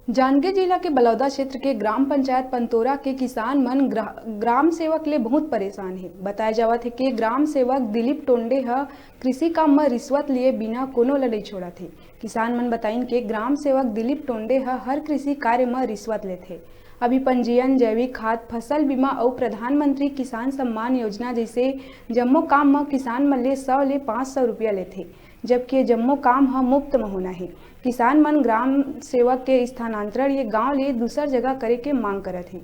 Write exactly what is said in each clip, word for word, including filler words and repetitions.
जांजगीर जिला के बलौदा क्षेत्र के ग्राम पंचायत पंतोरा के किसान मन ग्रा-, ग्राम सेवक ले बहुत परेशान हे। बताए जावत हे कि ग्राम सेवक दिलीप टोंडे ह कृषि काम म रिश्वत लिए बिना कोनो ल नइ छोड़त हे। किसान मन बताइन के ग्राम सेवक दिलीप टोंडे ह हर कृषि कार्य म रिश्वत लेथे। अभी पंजीयन, जैविक खाद, फसल बीमा अउ प्रधानमंत्री किसान सम्मान योजना जइसे जम्मो काम म किसान मन ले सौ ले पाँच सौ रुपया लेथे, जबकि ये जम्मो काम ह मुफ्त म होना हे। किसान मन ग्राम सेवक के स्थानांतरण ये गांव ले दूसर जगह करे के मांग करत हे।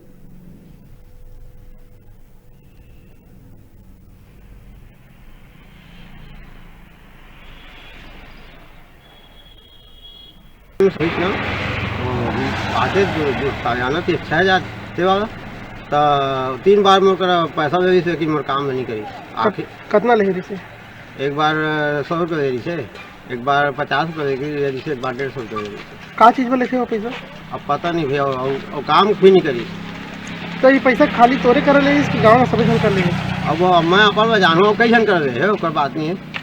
सही ना, तो आते जो, जो साजाना थी अच्छा है जाते वाला, तो तीन बार मोर करा पैसा दे दिस, लेकिन मोर काम नहीं करी। आखिर कतना ले रही से? एक बार सौ रुपये दे रही से, एक बार पचास रुपये दे रही से, एक बार डेढ़ सौ रुपये दे रही से। का चीज में लेते हो पैसा? अब पता नहीं भैया, वो, वो काम भी नहीं करी। तो ये पैसा खाली तोरे करे ले इसकी गांव में सभी जन कर लेंगे? अब वो मैं अपन में जानू, कई जन कर रहे हैं, ओकर बात नहीं है।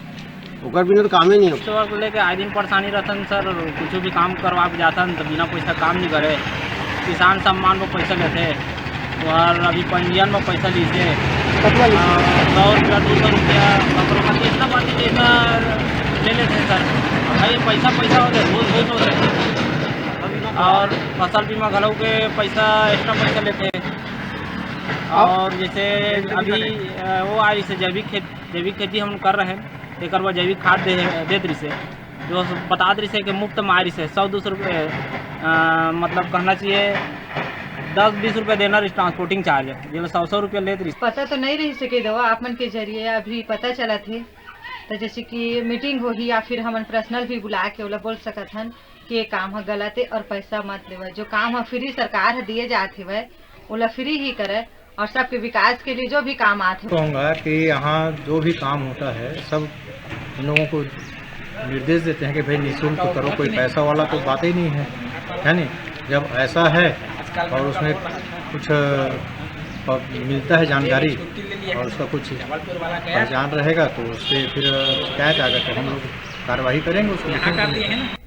ओकर बिना तो कामे नहीं हो। तो अब लेके आए दिन परेशानी रहतन सर, कुछ भी काम करवा के जातन तो बिना पैसा काम नहीं करे। किसान सम्मान पर पैसा लेते और अभी पंजीयन में पैसा लीजिए। कितना लीजिए? आ, सौ रुपया, दो सौ रुपया, ककरो खातिर इतना बात नहीं, इतना ले लेते हैं सर। भाई पैसा, पैसा होते, रोज, रोज होते। और फसल बीमा घलो के पैसा, एक्स्ट्रा पैसा लेते हैं। और जैसे अभी, अ, वो आ रही से जैविक खेत, जैविक खेती हम कर रहे हैं, एकर बर जैविक खाद दे, देत रहिसे, जो बतात रहिसे कि मुफ्त में आ रहिसे, सौ दो सौ रुपये, अ, मतलब कहना चाहिए, दस बीस रुपये देना रहिस ट्रांसपोर्टिंग चार्ज, जेला सौ सौ रुपये लेत रहिस। पता तो नहीं रहिसे के दवा आप मन के जरिए अभी पता चलत हे, तो जैसे कि मीटिंग होही या फिर हमन पर्सनल भी बुला के ओला बोल सकत हन कि ये काम ह गलत हे और पैसा मत लेवय। जो काम ह फ्री सरकार ह दिए जात हेवय, ओला फ्री ही करय। और सबके विकास के लिए जो भी काम आत हे। कहूँगा कि यहाँ जो भी काम होता है, सब इन लोगों को निर्देश देते हैं कि भाई निःशुल्क करो, कोई पैसा वाला तो बात ही नहीं है, है नहीं? जब ऐसा है और उसमें कुछ, अ, प-, मिलता है जानकारी और उसका कुछ पहचान रहेगा तो उससे फिर शिकायत आ जाता है, हम लोग कार्रवाई करेंगे, उसको लिखेंगे।